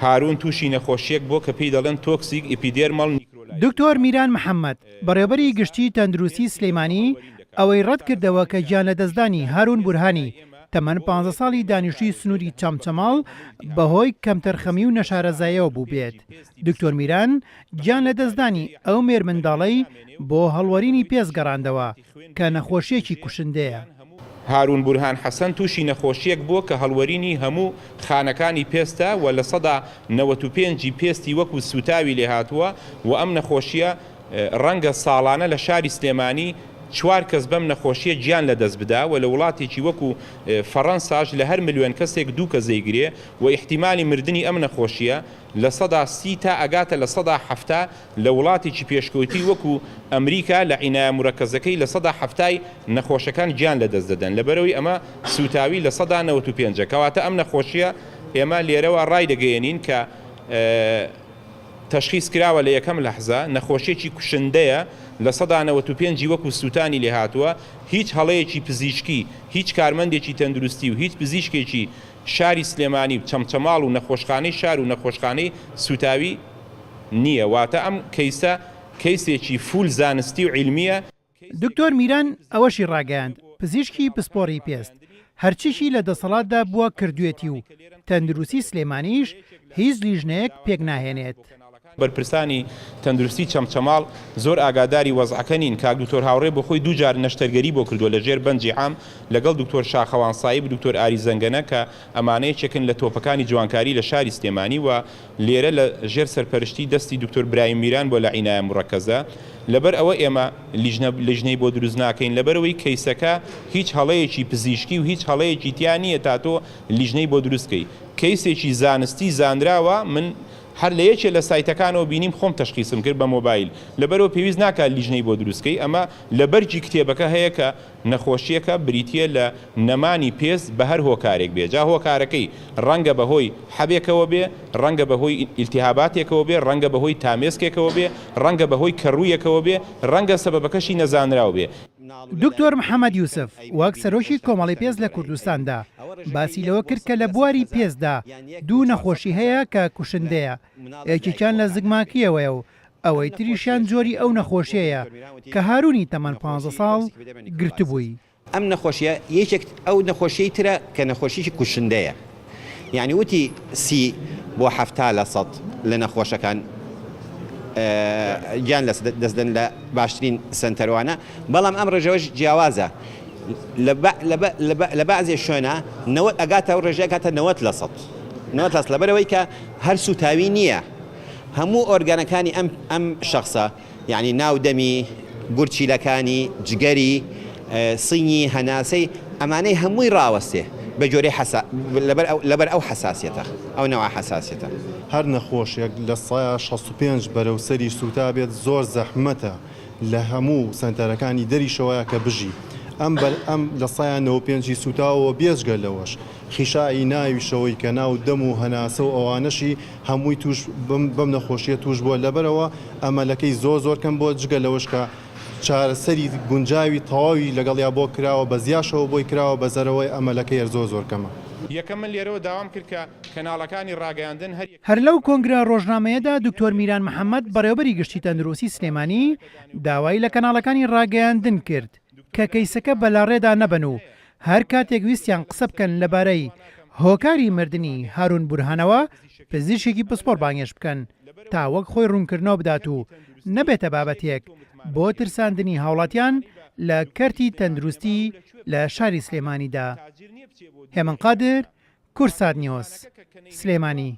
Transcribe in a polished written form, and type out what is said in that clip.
هارون تووشی نەخۆشییەک بووە کە پێی دەڵێن toxic epidermal necrolysis. دکتۆر میران محەمەد، بەڕێوەبەری گشتیی تەندروستیی سلێمانی ئەوەی ڕەتکردەوە کە گیانلەدەستدانی هارون بورهانی تەمەن 15 ساڵی دانیشتووی سنووری چەمچەماڵ بەهۆی کەمتەرخەمی و نەشارەزاییەوە بووبێت. دکتۆر میران گیانلەدەستدانی ئەو مێرمنداڵەی بۆ هەڵوەرینی پێست گەڕاندەوە کە نەخۆشییەکی کوشندەیە. هارون بورهان حەسەن تووشی نەخۆشییەک بووە کە هەڵوەرینی هەموو خانەکانی پێستە و 95% ی پێستی وەکو سووتاوی لێهاتووە و ئەم نەخۆشییە ڕەنگە ساڵانە لە شاری سلێمانی چوار کەس بەم نەخۆشییە گیان لەدەست بدا و لە وڵاتێکی وەکو فەڕەنساش لە هەر ملیۆن کەسێک دوو کەس دەیگرێ و ئیحتیمالی مردنی ئەم نەخۆشییە 30% تا ئەگاتە 70% لە وڵاتێکی پێشکەوتوی وەکو ئەمریکا لە عینایە مورەکەزەکەی 70% ی نەخۆشەکان گیان لەدەست دەدەن لەبەرئەوەی ئەمە سوتاوی 95% ە کەواتە ئەم نەخۆشیە ئێمە لێرەوە ڕایدەگەیەنین کە تەشخیس کراوە لە یەکەم لەحزە نەخۆشیەکی کوشندەیە 95% ی وەکو سوتانی لێهاتووە هیچ هەڵەیەکی پزیشکی هیچ کارمەندێکی تەندروستی و هیچ پزیشکێکی شاری سلێمانی و چەمچەماڵ و نەخۆشخانەی شار و نەخۆشخانەی سوتاوی نییە واتە ئەم کەیسە کەیسێکی full زانستی و عیلمیە. دکتۆر میران ئەوەشی ڕاگەیاند، پزیشکی پسپۆڕی پێست هەرچیشی لە دەسەڵاتدا بووە کردوێتی و تەندروستی سلێمانیش هیچ لیژنەیەک پێکناهێنێت. بەرپرسانی تەندروستی چەمچەماڵ زۆر ئاگاداری وەزعەکە نین، کاک دکتۆر هاوڕێ بۆ خۆی دوو جار نەشتەرگەری بۆ کردووە لە ژێر بەنجی عام لەگەڵ دکتۆر شاخەوان سایب و دکتۆر ئاری زەنگەنە کە ئەمانە یەکێکن لە تۆپەکانی جوانکاری لە شاری سلێمانی و لێرە لە ژێر سەرپەرشتی دەستی دکتۆر برایم میران بۆ لە عینایە مورەکەزە لەبەر ئەوە ئێمە لیژنە لیژنەی بۆ دروست ناکەین لەبەرئەوەی کەیسەکە هیچ هەڵەیەکی پزیشکی و هیچ هەڵەیەکی تیا نییە تا تۆ لیژنەی بۆ دروست کەی کەیسێکی زانستی زانراوە من هەر لە یەکێ لە سایتەکانەوە بینیم خۆم تەشخیسم کرد بە مۆبایل لەبەرئەوە پێویست ناکات لیژنەی بۆ دروست کەی ئەمە لە بەرگی کتێبەکە هەیە کە نەخۆشییەکە بریتییە لە نەمانی پێست بە هەر هۆکارێک بێ، جا هۆکارەکەی ڕەنگە بە هۆی حەبێکەوە بێ، ڕەنگە بە هۆی ئیلتیهاباتێکەوە بێ، ڕەنگە بە هۆی تامێسکێکەوە بێ، ڕەنگە بە هۆی کەڕوویەکەوە بێ، ڕەنگە سەبەبەکەشی نەزانراو بێ. دکتۆر محەمەد یوسف، وەک سەرۆکی کۆمەڵەی پێست لە کوردستاندا، باسی لەوە کرد کە لە بواری پێستدا دوو نەخۆشی هەیە کە کوشندەیە، یەکێکیان لە زگماکییەوەیە و ئەوەی تریشیان جۆری ئەو نەخۆشیەیە کە هارونی تەمەن 15 ساڵ گرتبووی. ئەم نەخۆشیە یەکێک ئەو نەخۆشیەی ترە کە نەخۆشیی کوشندەیە یانی وتی 30 بۆ 70 لە سەد لە نەخۆشەکان گیان لە دەست دەن لە باشترین سەنتەروانە بەڵام ئەم ڕێژەوەش جیاوازە لە بەعزێ شوێنە نەوەت ئەگاتە ئەو ڕێژەیە ئەگاتە 90 لە سەد 90 لە سەد لەبەرئەوەی کە هەر سووتاوی نییە هەموو ئۆرگانەکانی ئەم ئەم شەخسە یانی ناو دەمی، گورچیلەکانی، جگەری، سینگی، هەناسەی ئەمانەی هەمووی ڕاوەستێ بە جۆرەی حەسا لەبەر ئەو لەبەر ئەو حەساسیەتە ئەو نەوعە حەساسیەتە. هەر نەخۆشێک 65% بەرەو سەری سووتابێت زۆر زەحمەتە لە هەموو سەنتەرەکانی دەریشەوەیە کە بژی ئەم بەر ئەم 95% ی سووتاوە بێجگە لەوەش خیشائی ناویشەوەی کە ناو دەم و هەناسە و ئەوانەشی هەمووی توش بەم نەخۆشیە توش بووە لەبەرئەوە ئەمەلەکەی زۆر زۆر کەم بووە جگە لەوەش کە چارەسەری گونجاوی تەواوی لەگەڵیا بۆ کراوە بە زیاشەوە بۆی کراوە بە زەرەوەی ئەمەلەکەی هەر زۆر زۆر کەمە. یەکەم من لێرەوە داوام کرد کە کەناڵەکانی ڕاگەیاندن هەر. هەر لەو کۆنگرە ڕۆژنامەیەدا دکتۆر میران محەمەد بەڕێوەبەری گشتی تەندروستی سلێمانی داوای لە کەناڵەکانی ڕاگەیاندن کرد کە کەیسەکە بەلاڕێدا نەبەن و هەر کاتێک ویستیان قسە بکەن لەبارەی هۆکاری مردنی هارون بورهانەوە پزیشکێکی پسپۆڕ بانگهێشت بکەن تا وەک خۆی ڕوونکردنەوە بدات و نەبێتە بابەتێک بۆ ترساندنی هاوڵاتیان لە کەرتی تەندروستی لە شاری سلێمانیدا. هێمن قادر، کوردسات نیوز، سلێمانی.